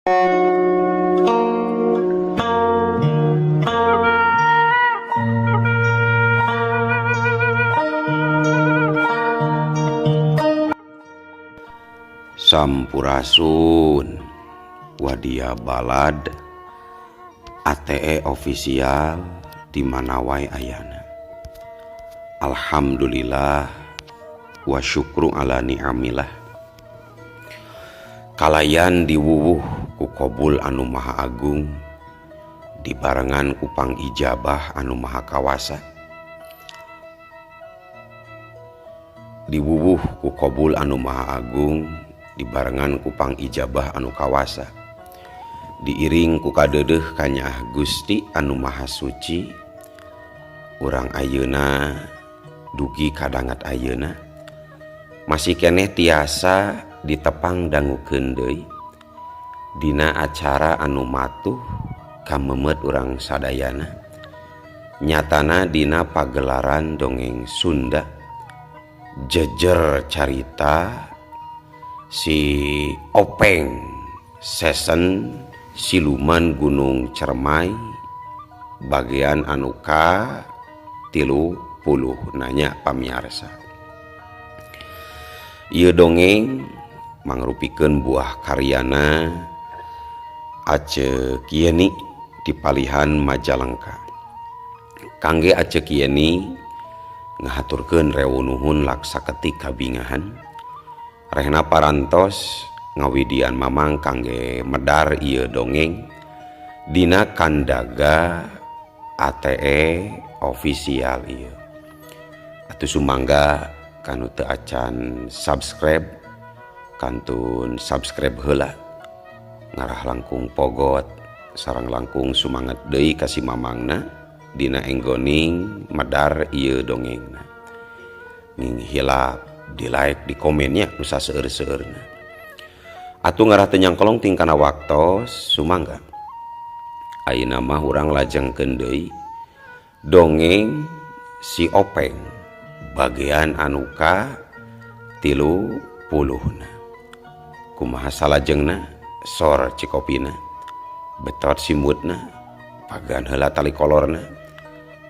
Sampurasun Wadia Balad ATE official di mana wae ayana. Alhamdulillah wa syukru ala ni'amillah. Kalayan diwuwuh ku kobul anu maha agung, dibarengan ku pangijabah anu maha kawasa. Diwuwuh ku kobul anu maha agung, dibarengan ku pangijabah anu kawasa. Diiring ku kadeudeuh kanyaah Gusti anu maha suci, urang ayeuna dugi kadangat ayeuna masih keneh tiasa ditepang dangukeun deui dina acara anu matuh kamemet urang sadayana, nyatana dina pagelaran dongeng Sunda jejer carita si Openg sesen siluman Gunung Cermai bagian anu ka 30 nanya pamiarsa. Ieu dongeng mangrupikeun buah karyana Acek Yeni di palihan Majalengka. Kangge Acek Yeni ngahaturkeun rewu nuhun laksa ketik kabingahan. Rehna parantos ngawidian mamang kangge medar ieu dongeng dina kandaga ATE official ieu. Atuh sumangga kanu teu acan subscribe kantun subscribe heula, ngarah langkung pogot sareng langkung sumanget deui ka si mamangna dina enggoning medar ieu dongengna. Ning hilap di like di komennya nu saseueur-seueurna. Atuh ngarah teu nyangkolong tingkana waktos sumangga. Ayeuna mah urang lajengkeun deui dongeng si Openg bagian anu ka 30-na. Kumaha salajengna sor cikopina, betot simutna, pagan heula tali kolorna,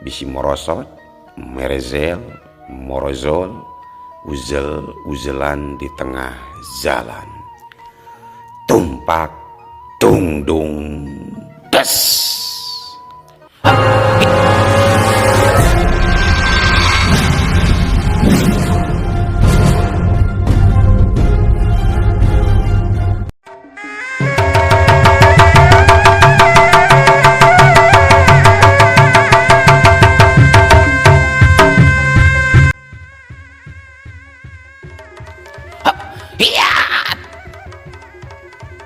bisi morosot, merezel, morozol, uzel-uzelan di tengah jalan. Tumpak tungdung des.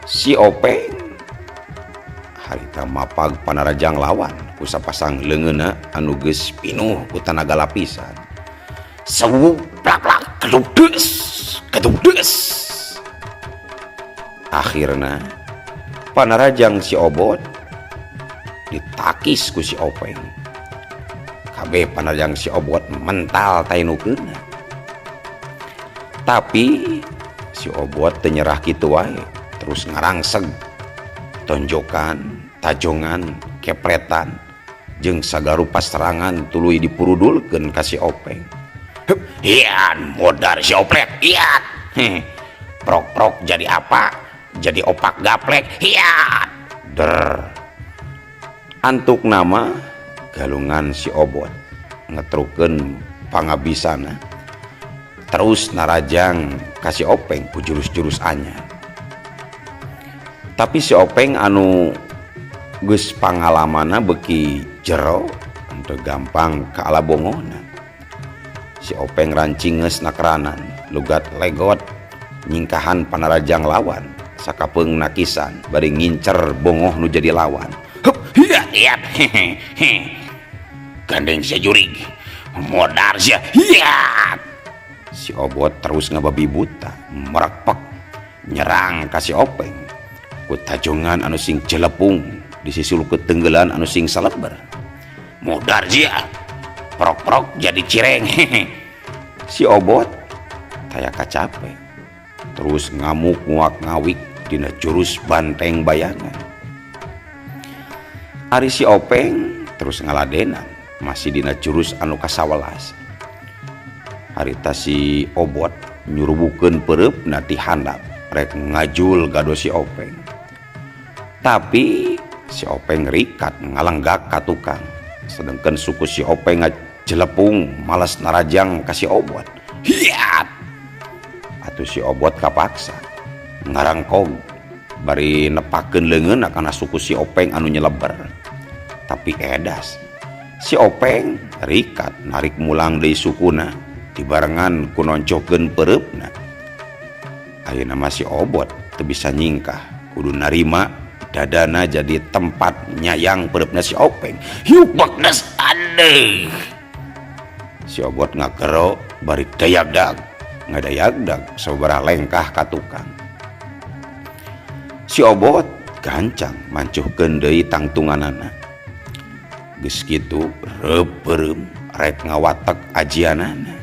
Si Openg harita mapag panarajang lawan ku sapasang leungeunna anu geus pinuh ku tanaga lapisan. Sewu plak-plak kedudes kedudes. Akhirna panarajang si Obot ditakis ku si Openg. Kabeh panarajang si Obot mental tainukeunna. Tapi si Obot teu nyerah kitu wae, terus ngarangseg tonjokan, tajongan, kepretan jeung sagarupa serangan tuluy dipurudulkeun ka si Openg. Hup, hian modar si Oplek, hian. Prok-prok jadi apa? Jadi opak gaplek, hian. Der. Antuk nama galungan si Obot ngetrukeun pangabisana. Terus narajang ka si Openg ku jurus-jurus anyar. Tapi si Openg anu geus pangalamanna beuki jero, henteu gampang ka ala bongona. Si Openg rancingeus nakeranan, lugat legot nyingkahan panarajang lawan, sakapeung nakisan bari ngincer bongoh nu jadi lawan. Hup, hiat, hiat, hehehe. Gandeng sia jurig, modar sia, hiat. Si Obot terus ngababi buta, merekpek nyerang ka si Openg. Ku tajongan anu sing celepung disusul ku tenggelan anu sing saleber. Modar sia, prok-prok jadi cireng. Si Obot taya kacape, terus ngamuk nguak ngawik dina jurus banteng bayangan. Ari si Openg terus ngaladenan masih dina jurus anu ka-11. Harita si Obot nyurubukeun peureupna ti handap rek ngajul gado si Openg. Tapi si Openg rikat ngalenggak ka tukang. Sedengkeun suku si Openg ngajelepung malas narajang ka si Obot. Hiat! Atuh si Obot kapaksa ngarangkog bari nepakeun leungeunna kana suku si Openg anu nyeleber. Tapi edas si Openg rikat narik mulang deui sukuna dibarengan ku noncokeun peureupna. Ayeuna mah si Obot teu bisa nyingkah, kudu narima dadana jadi tempat nyayang peureupna si Openg. Hiuk baknas aneh. Si Obot ngagero bari dayagdag, ngadayagdag sababaraha lengkah ka tukang. Si Obot gancang mancuhkeun deui tangtunganana. Geus kitu reup beureum rek ngawatek ajianana.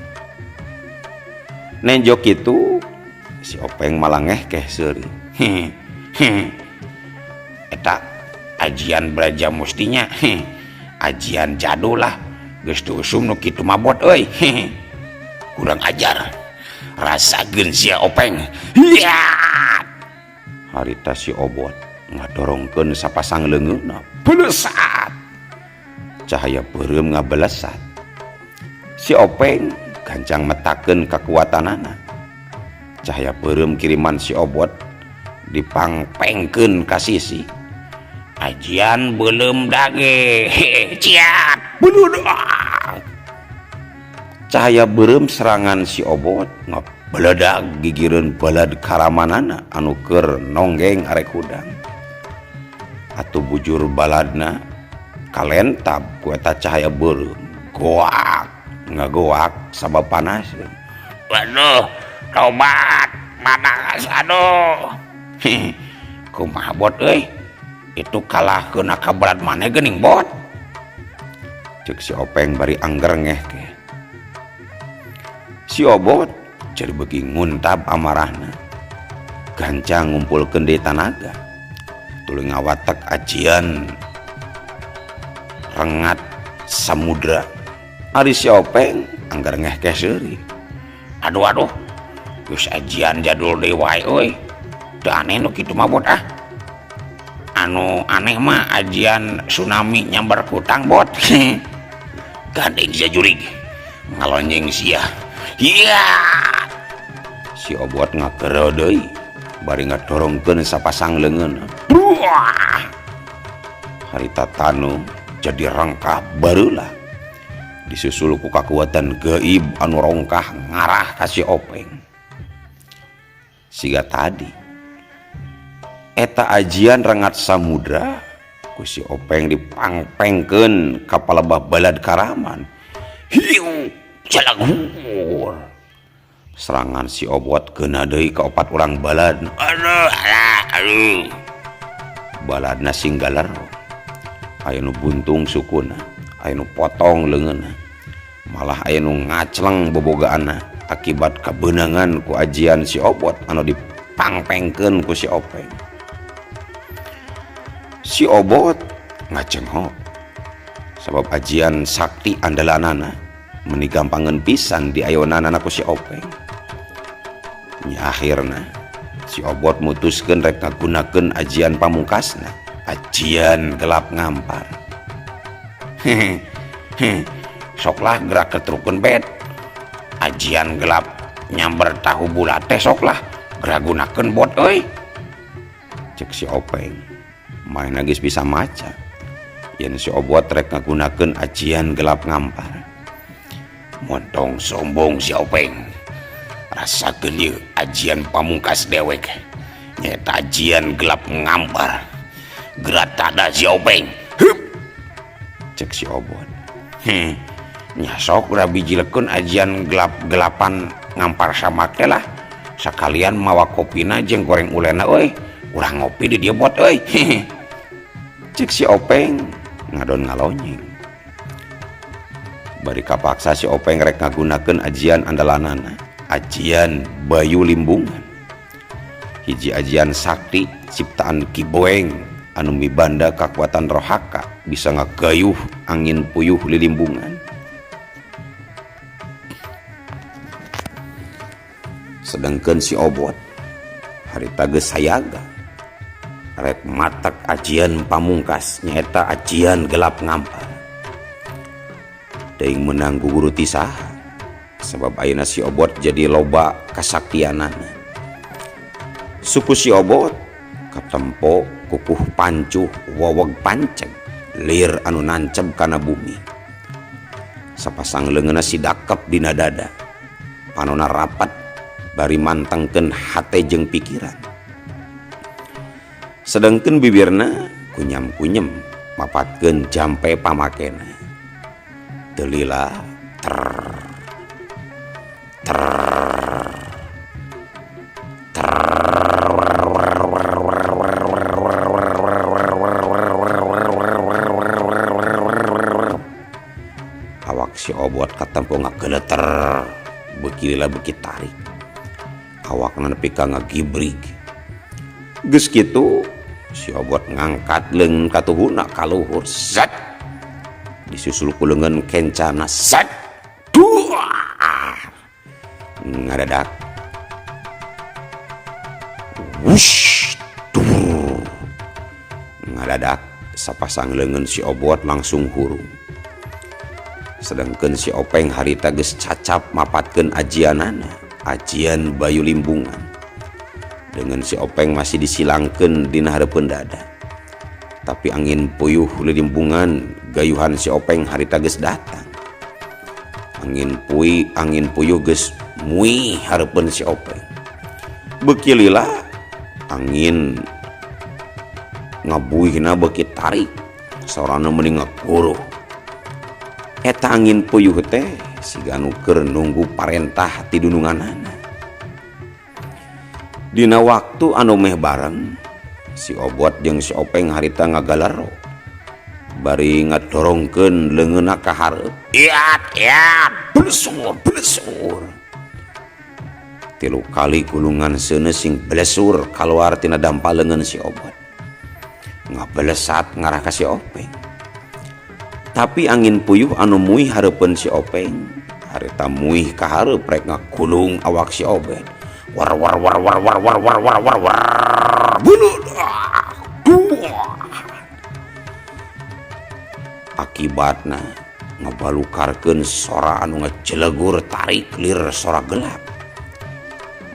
Nenjo kitu si Openg malah ngehkeh seuri. Eta ajian beraja mustinya, ajian jadul lah. Geus teu usum nu kitu mah bot euy. Kurang ajar. Rasakeun sia Openg. Hiat! Harita si Obot ngadorongkeun sapasang leungeunna. Belesat. Cahaya beureum ngabelesat. Si Openg gancang metakeun kakuatanana. Cahaya beureum kiriman si Obot dipangpengkeun ka sisi. Ajian beuleum dage. Ciat, buludak. Cahaya beureum serangan si Obot ngabeledag gigireun balad karamanana anu keur nonggeng arek hudang. Atuh bujur baladna kalentab ku eta cahaya beureum. Goak, ngagoak sabab panas. Waduh, tobat, panas aduh. Kumaha bot euy? Itu kalah keuna ka balad maneh geuning bot. Ceuk si Openg bari angger ngehke. Si Obot jadi beuki nguntab amarahna. Gancang ngumpulkeun deui tanaga. Tuluy ngawatek ajian rengat samudra. Ari si Openg angger ngehkeh seuri. Aduh aduh, geus ajian jadul deui wae euy. Teu aneh nu kitu mah bot ah. Anu aneh mah ajian tsunami nyambar kutang bot. Gandeng sia jurig ngalonjeng sia. Hiat! Si Obot ngagero deui bari ngadorongkeun sapasang leungeun. Buah! Harita tanu jadi rengkah barulah. Disusul ku kakuatan gaib anu rongkah ngarah ka si Openg. Siga tadi eta ajian rengat samudra ku si Openg dipangpengkeun ka palebah balad karaman. Hiu calaghur. Serangan si Obot keuna deui ka opat urang balad. Aduh, alah, aduh. Baladna sing galero. Aya nu buntung sukuna, aya nu potong leungeunna. Malah aya nu ngacleng bobogaanna akibat kabeunangan ku ajian si Obot anu dipangpengkeun ku si Openg. Si Obot ngacenghok sabab ajian sakti andalanana meni gampangeun pisan diayonanana ku si Openg. Nya akhirna si Obot mutuskeun rek ngagunakeun ajian pamungkasna, ajian gelap ngampar. Hehehe, soklah gerak ketrukeun bed. Ajian gelap nyamber tahu bulat teh soklah gerak gunakeun bot euy. Cek si Openg, manehna geus bisa maca yen si Obot rek ngagunakeun ajian gelap ngampar. Montong sombong si Openg. Rasakeun ieu ajian pamungkas dewek. Nyaeta ajian gelap ngampar. Gerak tada si Openg. Hup. Cek si Obot. Heh, nya sok geura bijilekeun ajian gelap-gelapan ngampar samak teh lah. Sakalian mawa kopina jeung goreng ulena euy. Urang ngopi di dieu bot euy. Hehe. Cek si Openg ngadon ngalonyeng. Bari kapaksa si Openg rek ngagunakeun ajian andalanana, ajian Bayu Limbungan. Hiji ajian sakti ciptaan Ki Boeng anu mibanda kakuatan rohaka bisa ngagayuh angin puyuh lilimbungan. Sedangkan si Obot harita geus sayaga rek matak ajian pamungkas nyaeta ajian gelap ngampar. Teuing meunang guguru ti saha sabab ayeuna si Obot jadi loba kasaktianana. Suku si Obot katempo kukuh pancuh wowog panceg lir anu nanceb kana bumi. Sapasang leungeunna si dakep dina dada, panona rapat bari mantengkeun hate jeung pikiran. Sedengkeun bibirna kunyam-kunyem mapatkeun jampe pamakena. Teu lila ter ter ter awak si Obot katempo ngageleter beuki lila beuki tarik. Awakna nepi ka ngagibrig. Geus kitu si Obot ngangkat leungeun katuhuna ka luhur zet disusul ku leungeun kencana zet duar ngadadak wush dur ngadadak sapasang leungeun si Obot langsung hurung. Sedangkan si Openg harita geus cacap mapatkeun ajianana, ajian bayu limbungan. Dengan si Openg masih disilangkeun dina hareupeun dada. Tapi angin puyuh lilimbungan gayuhan si Openg harita geus datang. Angin puyuh geus muih hareupeun si Openg. Beuki lila angin ngabuihna beuki tarik, sorana meni ngaguruh. Eta angin puyuh teh siga nu keur nunggu parentah ti dununganana. Dina waktu anu meh bareng si Obot jeung si Openg harita ngagalero bari ngadorongkeun leungeunna ka hareup. Iat iat blesur blesur. Tilu kali gulungan seuneu sing blesur kaluar tina dampa leungeun si Obot. Ngabelesat ngarah ka si Openg. Tapi angin puyuh anu muih hareupeun si Openg harita muih ka hareup rek ngagulung awak si Obet. War war war war war war war war war war buluh dua. Akibatna ngabalukarkeun sora anu ngajelegur tarik lir sora gelap.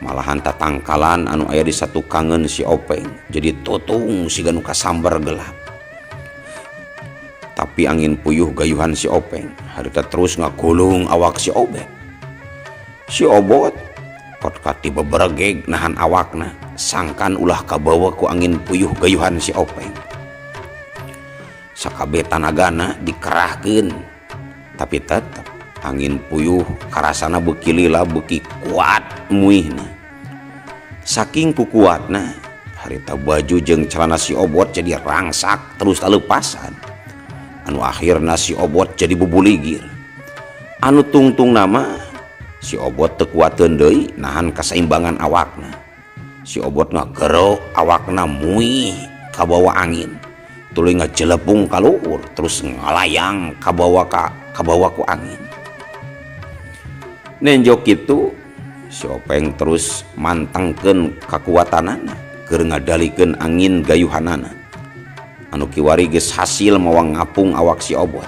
Malahan tatangkalan anu aya di satukangeun si Openg jadi tutung siga nu kasambar gelap. Tapi angin puyuh gayuhan si Openg harita terus ngagulung awak si Obet. Si Obot kot kati beberegeg nahan awakna sangkan ulah kabawa ku angin puyuh gayuhan si Openg. Sakabeh tanagana dikerahkeun tapi tetep angin puyuh karasana beuki lila beuki kuat muihna. Saking kukuatna harita baju jeung celana si Obot jadi rangsak terus talepasan. Anu akhirna si Obot jadi bubuligir. Anu tungtung nama si Obot teu kuateun deui nahan kasaimbangan awakna. Si Obot ngagero awakna muih kabawa angin. Tuluy ngajelepung ka luhur terus ngalayang kabawa ku angin. Nenjo kitu si Openg terus mantengkeun kakuatanana keur ngadalikeun angin gayuhanana. Anu kiwari geus hasil mawa ngapung awak si Obot.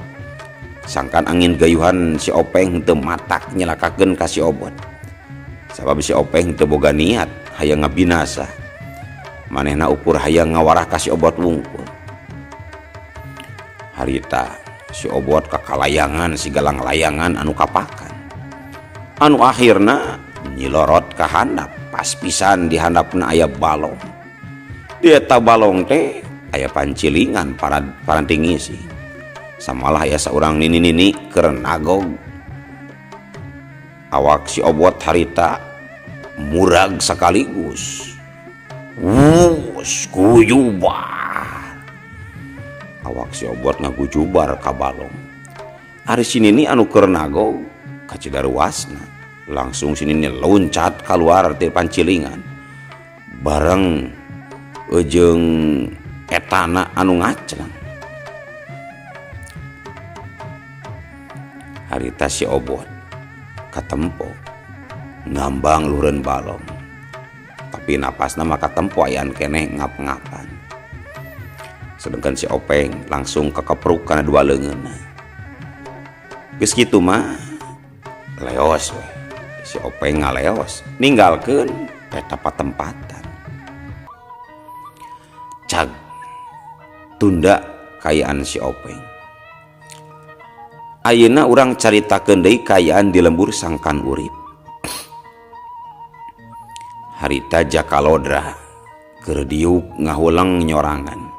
Sangkan angin gayuhan si Openg teu matak nyelakakeun ka si Obot. Sabab si Openg teu boga niat hayang ngabinasa. Manehna ukur hayang ngawarah ka si Obot wungkul. Harita si Obot kakalayangan si galang layangan anu kapakan. Anu akhirna nyilorot ka handap pas pisan di handapna aya balong. Di eta balong teh aya pancilingan paranti ngisi. Samalah aya saurang nini-nini keur nagog. Awak si Obot harita murag sekaligus. Wus guyubar. Awak si Obot ngagujubar ka balong. Ari si nini anu keur nagog kacidaruasna. Langsung si nini loncat keluar ti pancilingan. Bareng jeung etana anu ngaclang. Harita si Obot katempo ngambang luhureun balong. Tapi napasna mah katempo ayaan keneh ngap-ngapan. Sedangkan si Openg langsung kekepruk kana dua leungeunna. Geus kitu mah leos we. Si Openg ngaleos ninggalkeun eta patempatan. Cag tunda kayaan si Openg. Ayeuna urang caritakeun deui kayaan di lembur sangkan urip. Harita Jaka Lodra keur diuk ngahuleng nyorangan.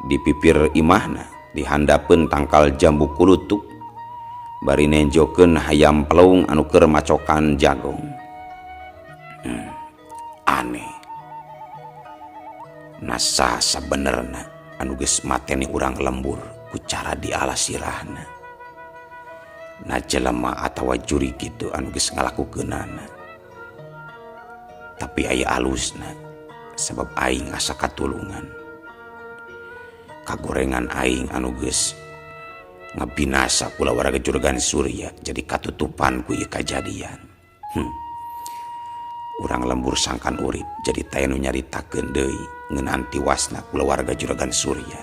Di pipir imahna dihandapeun tangkal jambu kulutuk bari nenjokeun hayam pelung anu keur macokan jagong. Aneh. Nasa sabenerna anu geus mateni urang lembur ku cara diala sirahna. Na jelema atawa juri kitu anu geus ngalakukeunana. Tapi aya alusna sabab aing asa katulungan. Kagorengan aing anu geus ngabinasa kulawarga Juragan Surya jadi katutupan ku ieu kajadian. Urang lembur sangkan urip jadi taya nu nyaritakeun deui ngeunaan tiwasna kulawarga Juragan Surya.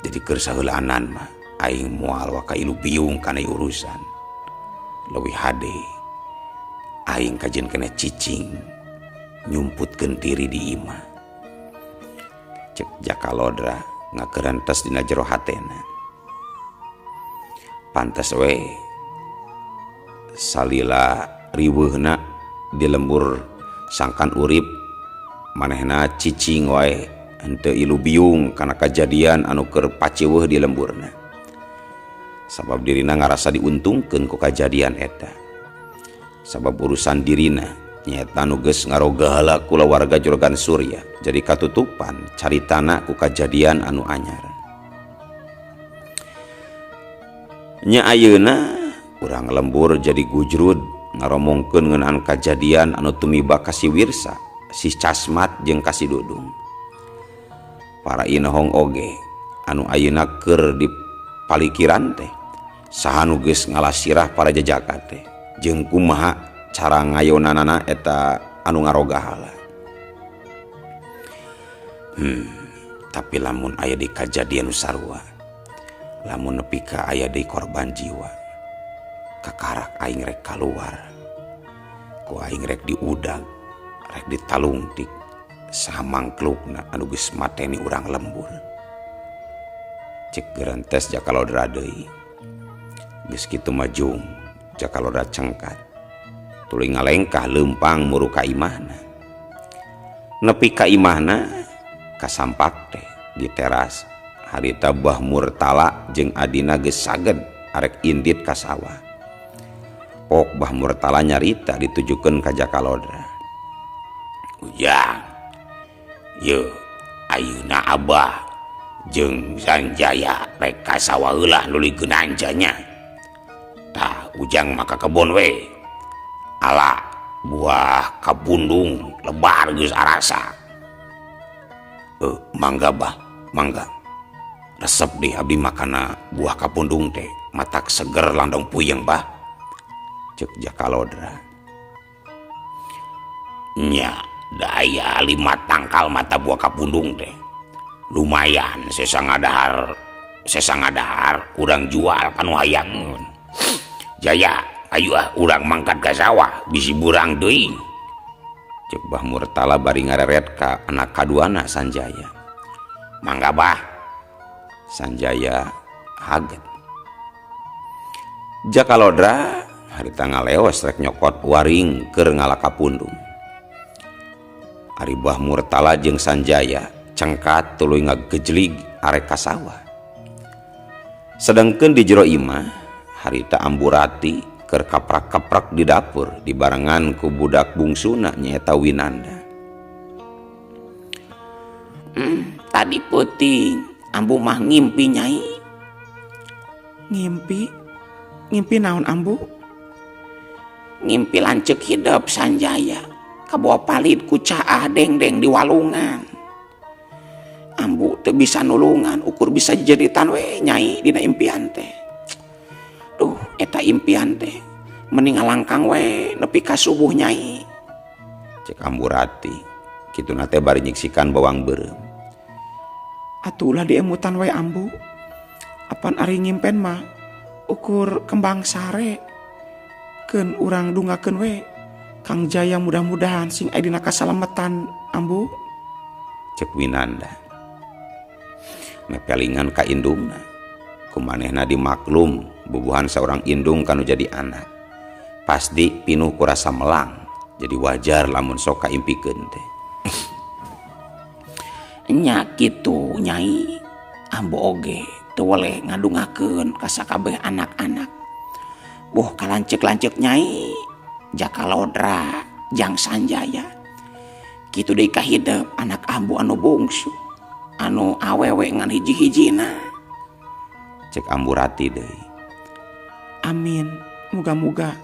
Jadi keur saheulaanan mah aing moal waka ilu biung kana ieu urusan. Leuwih hade aing kajeun keneh cicing nyumputkeun diri di imah. Cek Jaka Lodra ngagerantes dina jero hatena. Pantes we salila riweuhna di lembur sangkan urip manehna cicing wae henteu ilu biung kana kajadian anu keur paciweuh di lemburna. Sabab dirina ngarasa diuntungkeun ku kajadian eta. Sabab urusan dirina nyaeta nu geus ngarogahala kulawarga Juragan Surya jadi katutupan caritana ku kajadian anu anyar. Nya ayeuna urang lembur jadi gujrud ngaromongkeun ngeunaan kajadian anu tumiba ka si Wirsa, si Casmat jeung ka si Dudung. Para inohong oge anu ayeuna keur dipalikiran teh saha nu geus ngalasirah para jejaka teh jeung kumaha cara ngayonanana eta anu ngarogahala. Tapi lamun aya di kajadian nu sarua, lamun nepi ka aya deui korban jiwa, kakarak aing rek kaluar, ku aing rek diudag, rek ditalungtik saha mangklukna anu geus mateni urang lembur. Cek gerentes Jaka Lodra deui. Geus kitu mah jung Jaka Lodra cengkat tuluy ngalengkah leumpang muru ka imahna. Nepi ka imahna kasampak teh di teras harita Bah Murtala jeung adina geus saged arek indit ka sawah. Pok Bah Murtala nyarita ditujukeun ka Jaka Lodra. Ujang, yeuh ayeuna Abah jeung Sanjaya rek ka sawah heula nuluykeun anjanya. Tah Ujang mah ka kebon we. Ala buah kabundung lebar geus arasa. Mangga Bah, mangga. Resep deh abdi makana buah kapundung teh, matak seger landong puyeng Bah. Cek Jaka Lodra. Nya daya 5 tangkal mata buah kapundung teh. Lumayan sesa ngadahar urang jual kanu hayangeun. Jaya, ayo ah urang mangkat ka sawah bisi burang deui. Cek Bah Murtala bari ngareret ka anak kaduana Sanjaya. Mangga Bah. Sanjaya haget. Jaka Lodra harita ngaleos rek nyokot waring keur ngalakapundung. Ari Bah Murtala jeung Sanjaya cengkat tuluy ngagejlig arek ka sawah. Sedangkeun di jero imah harita Amburati keur kaprak-kaprak di dapur dibarengan ku budak bungsuna nyaeta Winanda. Tadi peuting Ambu mah ngimpi nyai. Ngimpi? Ngimpi naon Ambu? Ngimpi lanceuk hidup Sanjaya. Kabawa palid ku caah dengdeng di walungan. Ambu teu bisa nulungan ukur bisa jejeritan we Nyai dina impian teh. Duh, eta impian teh mending ngalangkang we nepi ka subuh, Nyai. Cek Ambu Rati kituna teh bari nyiksikan bawang beureum. Atuh ulah diemutan we, Ambu. Apan ari ngimpen mah ukur kembang sare. Keun urang dungakeun we Kang Jaya, mudah-mudahan sing aya dina kasalametan, Ambu. Cek Winanda mepelingan ka indungna. Kumanehna dimaklum, bubuhan seorang indung kanu jadi anak pasti pinuh ku rasa melang, jadi wajar lamun sok kaimpikeun teh. Nya kitu, Nyai. Ambu oge teu weleh ngadungakeun ka sakabeh anak-anak. Boh ka lanceuk-lanceuk Nyai, Jaka Lodra jang Sanjaya. Kitu deui ka hidep anak ambu anu bungsu anu awewe ngan hiji-hijina. Cek Ambu Rati deui. Amin, muga-muga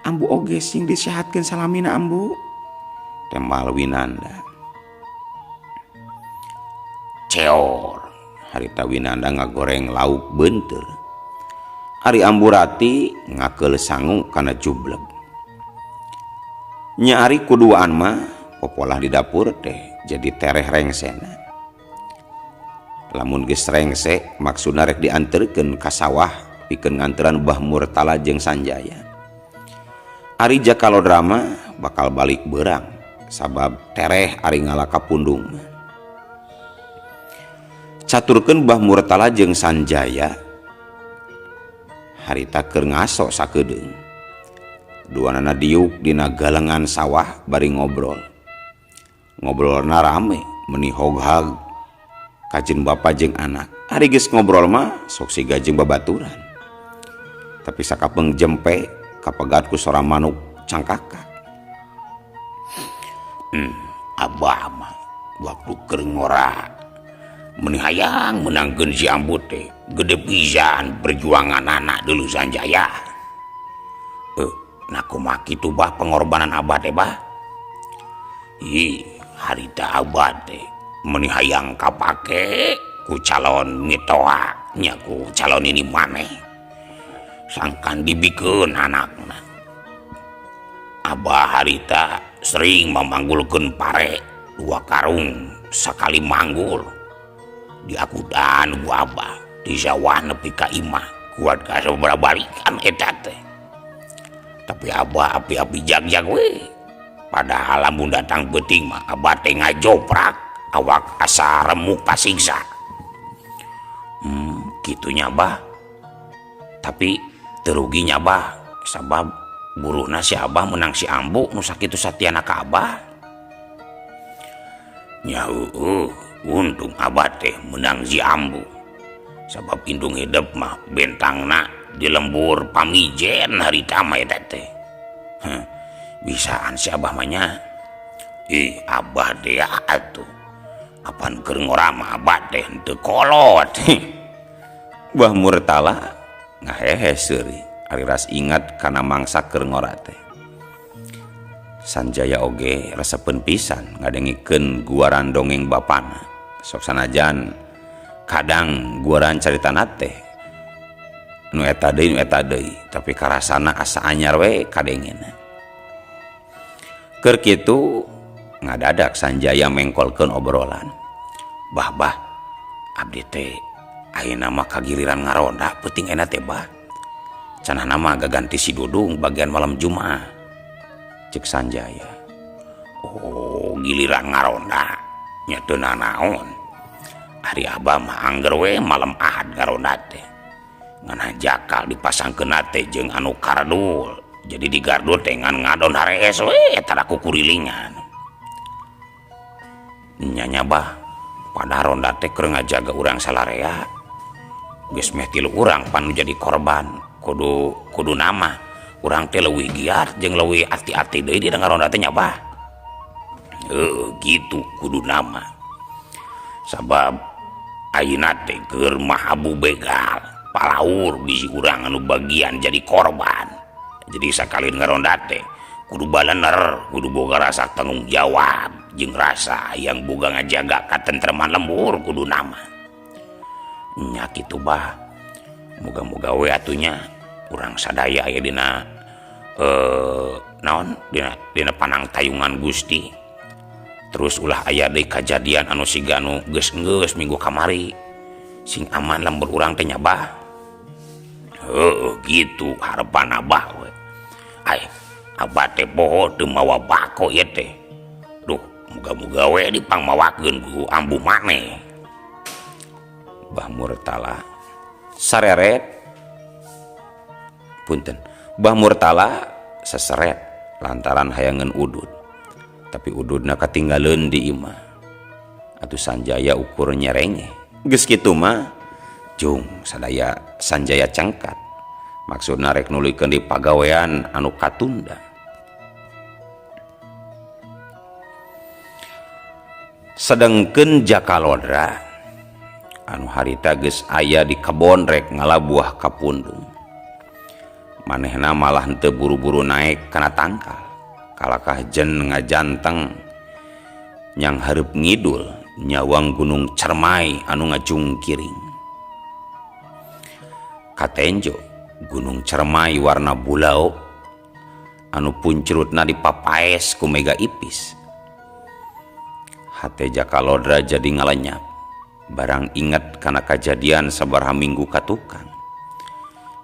ambu oge sing disehatkeun salamina, Ambu. Temal Winanda. Ceor harita Winanda ngagoreng lauk beunteur. Ari Ambu Rati ngakeul sangu kana jubleg. Nya ari kuduaan mah popolah di dapur teh jadi tereh rengsena. Lamun geus rengse maksudna rek dianterkeun ka sawah pikeun nganteran Bah Murtala jeung Sanjaya. Ari Jaka Lodra mah bakal balik beurang sabab tereh ari ngala ka pundung mah. Caturkeun Bah Murtala jeung Sanjaya harita keur ngaso sakedeung. Duanana diuk dina galengan sawah bari ngobrol. Ngobrolna rame meni hoghag kajeun bapa jeung anak. Ari geus ngobrol mah sok siga jeung babaturan. Tapi sakapeung jempe kapegat ku sora manuk cangkakak. Abah mah waktu keur ngora meni hayang meunangkeun si Ambu teh, gede pisan perjuangan anak dulu, Sanjaya. Nah, kumaha kitu, Bah, pengorbanan abah teh, Bah? Ih, harita abah teh meni hayang kapake ku calon mitoha nya, ku calon ini maneh, sangkan dibikeun anakna. Abah harita sering memanggulkeun pare 2 karung sakali manggul, diakutan ku abah di sawah nepi ka imah, kuat ka sababaraha balikan eta teh. Tapi abah api-api jag-jag we, padahal lamun datang peuting mah abah teh ngajoprak awak asa remuk pasigsa. Kitunya, Bah. Tapi teu rugi nya, Bah, sabab buruhna si Abah menang si Ambu nu sakitu satiana ka Abah. Nya heueuh, untung Abah teh menang si Ambu, sabab indung hidep mah bentangna di lembur pamijen harita mah eta teh. Heh, bisaan si Abah mah nya. Ih, Abah teh atuh apan keur ngora mah abah teh henteu kolot. Bah Murtala ngahehe seuri ari ras ingat kana mangsa keur ngora teh. Sanjaya oge resepeun pisan ngadengikeun guaran dongeng bapana. Sok sanajan kadang guaran caritana teh nu eta deui, nu eta deui, tapi karasana asa anyar we kadengena. Keur kitu ngadadak Sanjaya mengkolkeun obrolan. Bah, Bah, abdi teh ayeuna mah kagiliran ngaronda peuting ayeuna teh, Bah. Cenah mah gaganti si Dudung bagian malam Jumat. Cek Sanjaya. Oh, giliran ngaronda nya teu nanaon. Ari Abah mah angger we malam Ahad ngaronda teh. Ngan jakal dipasangkeun teh jeung anu kardul. Jadi di gardu teh ngan ngadon harees we tara kukurilingan. Nya nya, Bah, padahal ronda teh keur ngajaga urang salarea. Geus meh tilu urang pan jadi korban. Kudu kudu nama urang teh leuwih giat jeung leuwih ati-ati deui di ngaronda teh nya, Bah. Heuh, gitu kudu nama. Sabab ayeuna teh keur mahabu begal, palaur bisi urang anu bagian jadi korban. Jadi sakali ngaronda teh Kudu balener, kudu boga rasa tanggung jawab jeung rasa hayang boga ngajaga katentreman lembur kudu nama. Nya kitu bah. Moga-moga we atuh nya urang sadaya aya dina naon dina panang tayungan Gusti. Terus ulah aya deui kajadian anu siga anu geus-geus minggu kamari. Sing aman lembur urang teh nya bah. Heueuh gitu harepan abah we. Ai abah teh poho teu mawa bako ieu teh. Duh, muga-muga we dipangmawakeun ku ambu maneh. Bah Murtala sareret punten. Bah Murtala seseret lantaran hayangeun udud. Tapi ududna katinggaleun di imah. Atuh Sanjaya ukur nyerenge. Geus kitu mah jung sadaya Sanjaya cengkat. Maksudna rek nuluykeun di pagawean anu katunda. Sedengkeun Jaka Lodra anu harita geus aya di kebon rek ngala buah kapundung. Manehna malah henteu buru-buru naek kana tangkal. Kalakah jen ngajanteng nyang hareup ngidul nyawang Gunung Cermai anu ngajungkiring. Katenjo Gunung Cermai warna bulau anu puncrutna dipapaes ku mega ipis. Hate Jaka Lodra jadi ngalenyap barang inget kana kajadian sabaraha minggu katukang.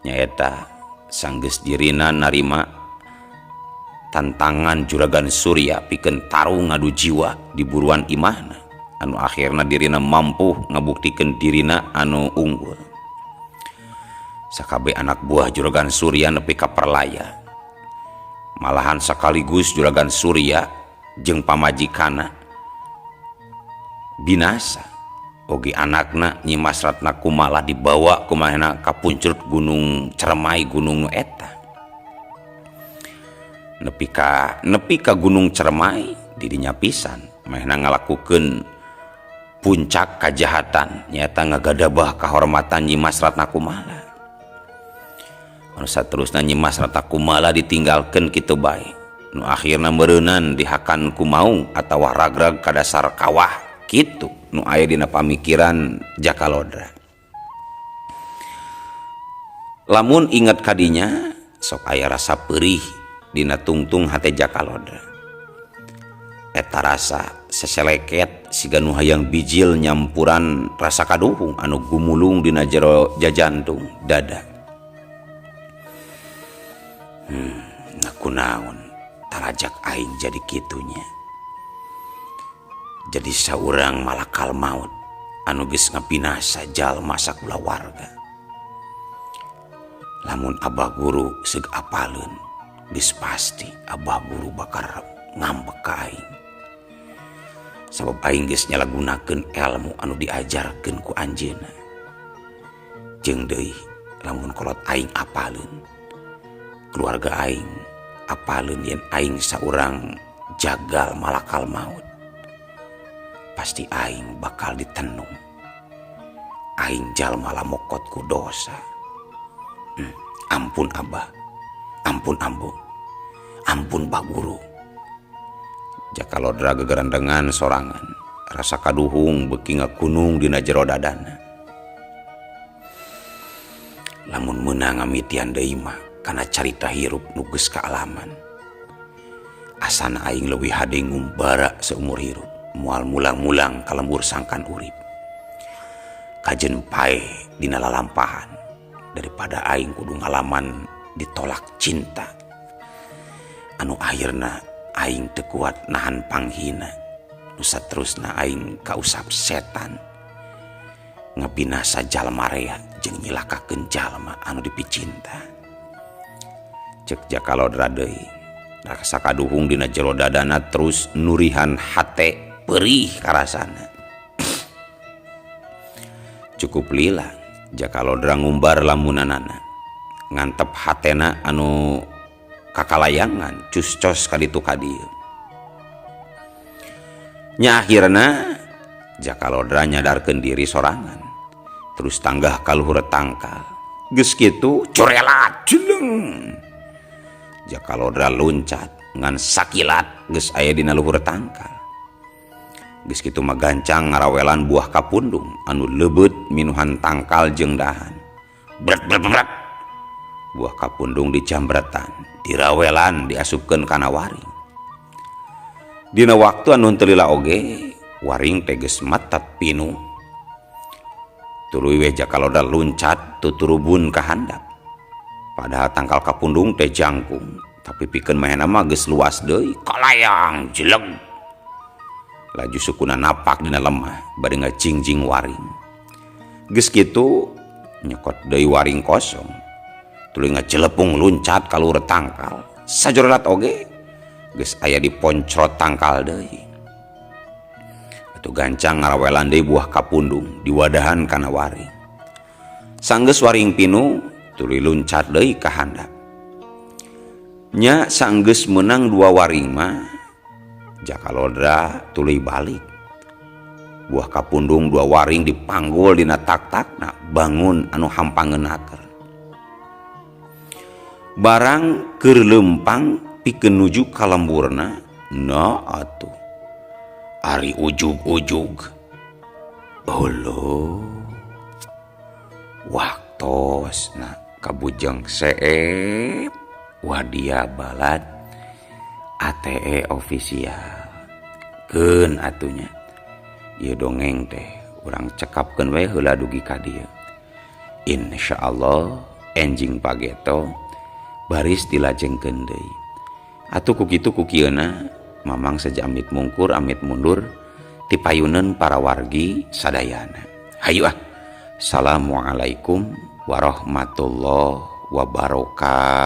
Nyaeta sanggeus dirina narima tantangan Juragan Surya pikeun tarung ngadu jiwa di buruan imahna anu akhirna dirina mampu ngabuktikeun dirina anu unggul. Sakabe anak buah Juragan Surya nepi ka perlaya. Malahan sekaligus Juragan Surya jeung pamajikana binasa. Oge anakna Nyi Mas Ratna Kumala dibawa kumaha ka puncrut Gunung Cermai gunung nu eta. Nepi ka Gunung Cermai didinya pisan manehna ngalakukeun puncak kajahatan nyaeta ngagadabah kahormatan Nyi Mas Ratna Kumala. Anu saterusna Nyi Mas Ratna Kumala ditinggalkeun kitu bae. Nu akhirna meureunan dihakan ku maung atawa ragrag ka dasar kawah kitu nu aya dina pamikiran Jaka Lodra. Lamun inget kadinya sok aya rasa perih dina tungtung hate Jaka Lodra. Eta rasa seseleket siga nu hayang bijil nyampuran rasa kaduhung anu gumulung dina jero jajantung dada. Nakunaon tarajak aing jadi kitunya. Jadi saurang malakal maut anu geus ngapinasa jalma sakulawarga. Lamun abah guru seug apaleun geus pasti abah guru bakal ngambek ka aing. Sabab aing geus nyalagunakeun ilmu anu diajarkeun ku anjeunna. Jeung deui lamun kolot aing apaleun, keluarga aing apaleun yen aing saurang jagal malakal maut, pasti aing bakal ditenung. Aing jalma lamokot ku dosa. Ampun abah, ampun ambu, ampun Pak Guru. Jaka Lodra gegerendengan sorangan, rasa kaduhung beuki ngagunung dina jero dadana. Lamun meunang ngamitian deui mah kana carita hirup nu geus kaalaman. Asana aing leuwih hade ngumbara seumur hirup, moal mulang-mulang ka lembur sangkan urip. Kajen paeh dina lalampahan daripada aing kudu ngalaman ditolak cinta. Anu akhirna aing teu kuat nahan panghina. Nu saterusna aing kausap setan ngabinasa jalma rea jeung nyilakakeun jalma anu dipicinta. Cek Jaka Lodra deui, rasa kaduhung dina jero dadana terus nurihan hate perih karasana. Cukup lila Jaka Lodra ngumbar lamunanana, ngantep hatena anu kakalayangan cus-cos kaditu kadieu. Nya akhirna Jaka Lodra nyadarkeun diri sorangan, terus tanggah ka luhur tangkal. Geus kitu corelat jeleng. Jaka Lodra loncat Ngan sakilat geus aya dina luhur tangkal. Geus kitu mah gancang ngarawelan buah kapundung anu leubeut minuhan tangkal jeung dahan. Bret bret bret. Buah kapundung dijambretan, dirawelan diasupkeun kana waring. Dina waktu anu henteu lila oge, waring teh geus matat pinuh. Tuluy we Jaka Lodra luncat tuturubun ka handap. Padahal tangkal kapundung teh jangkung, tapi pikeun mahena mah geus luas deui, kalayang jeleg. Laju sukuna napak dina lemah bari ngajingjing waring. Geus kitu nyokot deui waring kosong. Tuluy ngajelepung luncat ka luhur tangkal. Sajorolat oge geus aya di poncrot tangkal deui. Atuh gancang ngarawelan deui buah kapundung diwadahan kana waring. Sanggeus waring pinuh tuluy luncat deui ka handap. Nya sanggeus meunang dua waring mah Jaka Lodra tuluy balik. Buah kapundung dua waring dipanggul dina tak-takna bangun anu hampangeun naker. Barang keur leumpang pikeun nuju ka lemburna, na atuh. Ari ujug-ujug. Olo. Waktosna kabujeng seep wadia balad ATE official. Keun atunya. Ieu dongeng teh urang cekapkeun we heula dugi ka dieu. Insyaallah enjing pageto baris dilajengkeun deui. Atuh ku kitu ku kieuna Mamang saja amit mungkur amit mundur tipayuneun para wargi sadayana. Hayu ah. Assalamualaikum warahmatullahi wabarakatuh.